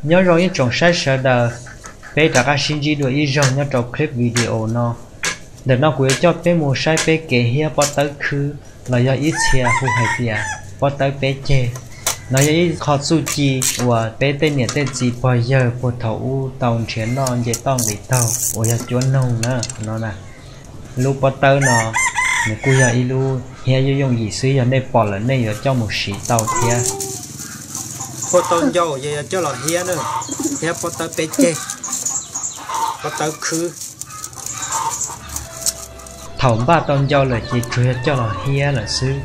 Nyob zoo ib tsoom saib sawv daws, peb rov qab sib ntsib dua ib zaug nyob rau clip video no. Ntawm no kuv yuav coj peb mus saib peb kev hiab pob tawb khwb los yog ib txhia hu hais tias pob tawb peb ceg. No yog ib qho txuj ci uas peb tej niam tej txiv pog yawg puag thaum ub tau nrhiav noj nce toj nqis taug uas yog cuab noog na no. Lub pob tawb no nws kuj yog ib lub hiab yooj yooj yim xwb, yog nej pom lawm nej yuav coj mus siv tau thiab. Puag tau ncau yog yog coj los hiab na, hiab pob tawb peb ceg, pob tawb khwb. Thaum npaj tau ncau lawm ces tsuas yog coj los hiab lawm xwb.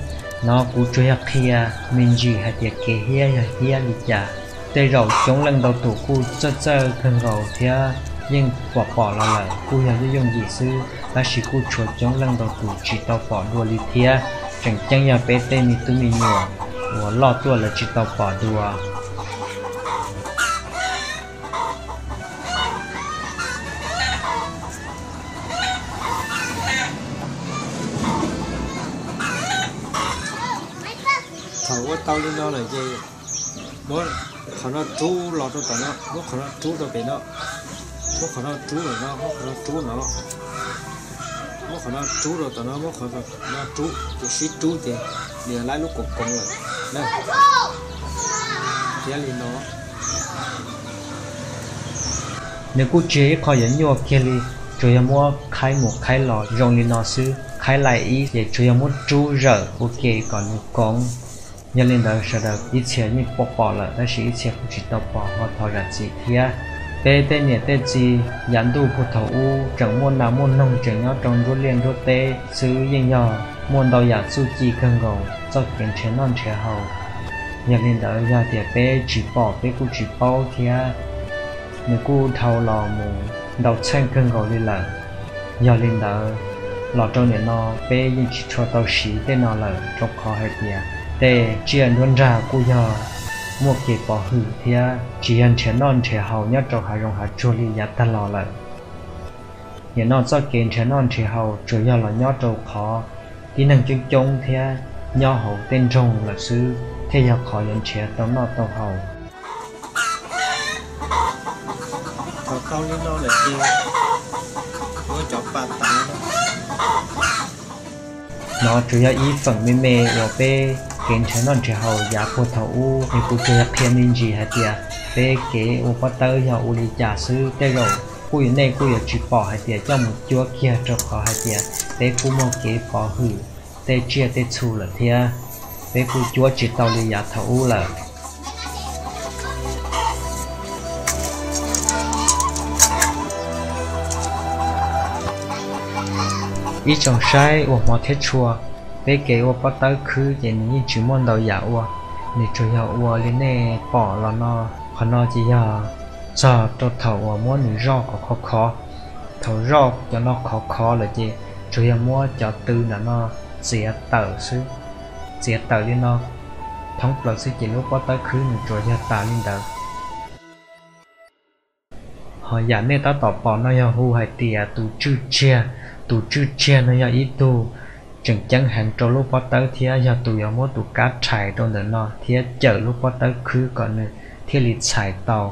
No kuv tsuas yog qhia me ntsis hais tias kev hiab yog hiab li cas. Tej zaum coob leej ntau tus kuj txawj txawj kawg nkaus thiab yeej pom pom los lawm, kuj yog yooj yooj yim xwb, tab sis kuj tshuav coob leej ntau tus tsis tau pom dua li thiab. Tseem ceeb yog peb tej me tub me nyuam uas loj tuaj lawv tsis tau pom dua. Thaum ua tau li no lawm ces muab qhov no rub los rau tom no, muab qhov no rub rau pem no, muab qhov no rub los no, muab qhov no rub no, muab qhov no rub rau tom no, muab qhov no rub ces sib rub ces nws laib lub koom koov lawm na. Thiab li no nws kuj tsis yog ib qho yuav nyuaj kiag li, tsuas yog muab qhaib mus qhaib los zoo li no xwb. Qhaib laim ib ces tsuas yog muab rub zawm ua ke kom nws koov. Yog li ntawd sawv daws ib txhia yeej pom pom lawm tab sis ib txhia kuj tsis tau pom ho thov zam txim thiab. Peb tej niam tej txiv yav ntuj puag thaum ub tseem muaj nas muaj noog tseem nyob rau nruab liaj nruab teb xwb, yeej yog muaj ntau yam txuj ci kawg nkaus txoj kev nrhiav noj nrhiav haus. Yog li ntawd yog tias peb tsis pom peb kuj tsis paub thiab. Nws kuj dhau los mus ntau txheej kawg nkaus li lawm. Yog li ntawd los rau nim no peb yeej tsis tshua tau siv tej no lawm rau qhov hais tias tej tsiaj nruab nrag kuj yog muaj kev pov hwm thiab tsis yog nrhiav noj nrhiav haus nyob rau hav zoov hav tsuag li yav tag los lawm. Nim no txoj kev nrhiav noj nrhiav haus tsuas yog los nyob rau qhov tib neeg coob coob thiab nyob hauv tej nroog lawm xwb thiaj yog qhov yuav nrhiav tau noj tau haus. Thaum tau li no lawm ces muab cov pa tav no. No tsuas yog ib feem me me uas peb kev nrhiav noj nrhiav haus yav puag thaum ub es kuv tsuas yog qhia me ntsis hais tias peb kev ua pob tawb yog ua li cas xwb. Tej zaum kuj yuav nej kuj yuav tsis pom hais tias coj mus cuab kiag rau qhov hais tias peb kuj muaj kev pov hwm tej tsiaj tej txhu lawm thiab. Peb kuj cuab tsis tau li yav thaum ub lawm. Ib tsoom saib ua hmov thiab tshua, peb kev ua pob tawb khwb ces nws yeej tsis muaj ntau yam ua, nws tsuas yog ua li nej pom los no. Qhov no ces yog txog rau thaum uas muab nws zoj kom khov khov. Thaum zoj cov no khov khov lawm ces tsuas yog muab cov tw ntawm no txiav tawm xwb, txiav tawm li no thoob plaws xwb ces lub pob tawb khwb nws tsuas yog tas li ntawd. Ho yam nej tab tom pom no yog hu hais tias tus tswj tsiag. Tus tswj tsiag no yog ib tug tseem ceeb heev rau lub pob tawb thiab yog tus yuav muab tus kab rhais rau ntawm no thiab cawm lub pob tawb khwb kom nws thiaj li txhais tau.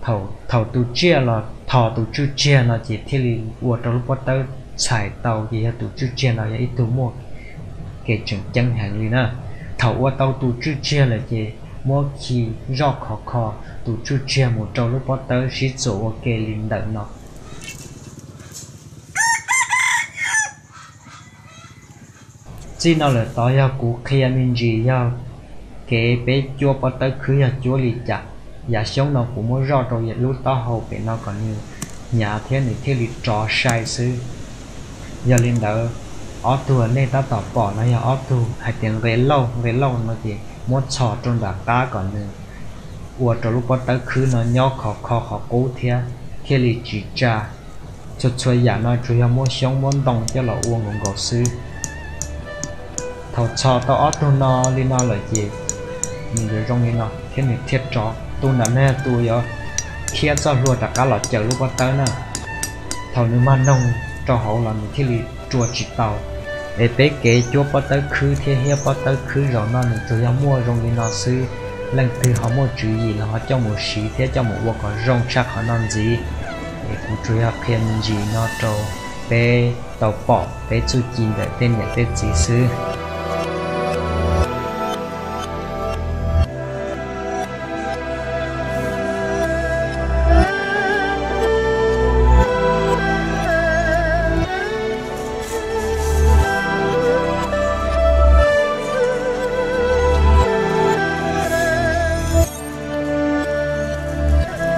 Thaum tus tsiaj los thov tus tswj tsiag no ces thiaj li ua rau lub pob tawb txhais tau, ces yog tus tswj tsiag no yog ib tug muaj kev tseem ceeb heev li na. Thaum ua tau tus tswj tsiag lawm ces muab khi zoj khov kho tus tswj tsiag mus rau lub pob tawb sib txuas ua ke li ntawm no. Txij no lawm tod yog kuv qhia me ntsis yog kev peb cuab pob tawb khwb yog cuab li cas. Yav xyoob no kuv muab zoj rau lub taub hau pem no kom nws hnyav thiab nws thiaj li rov sai xwb. Yog li ntawd, ob tug nej tab tom pom no yog ob tug hais tias nqe lauj, nqe lauj no ces muab txhos rau nram qab kom nws ua rau lub pob tawb khwb no nyob khov kho qhov qub thiab thiaj li tsis tsa. Txhua txhua yam no tsuas yog muab xyoob muab ntoo coj los ua nkaus nkaus xwb. Thaum txhos tau ob tug no li no lawm ces nws yuav zoo li no thiab nws thiaj rov. Tus nram no yog tus yuav khiab txoj hlua rov qab los cawm lub pob tawb na. Thaum nws mag noog rau hauv los nws thiaj li rua tsis tau. Es peb kev cuab pob tawb khwb thiab hiab pob tawb khwb zaum no nws tsuas yog muaj zoo li no xwb. Leej twg ho muaj tswv yim los ho coj mus siv thiab coj mus ua kom zoo tshaj qhov no ntxiv. Es kuv tsuas yog qhia me ntsis no rau peb tau pom peb txuj ci ntawm tej niam tej txiv xwb.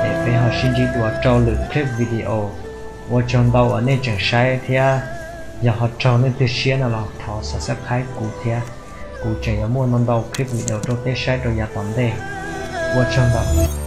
Es peb ho sib ntsib dua rau lwm clip video. Ua tsaug ntau uas nej tseem saib thiab yog ho raug leej twg siab no los thov subscribe kuv thiab. Kuv tseem yuav muaj ntau ntau clip video rau peb saib rau yav tom ntej. Ua tsaug ntau.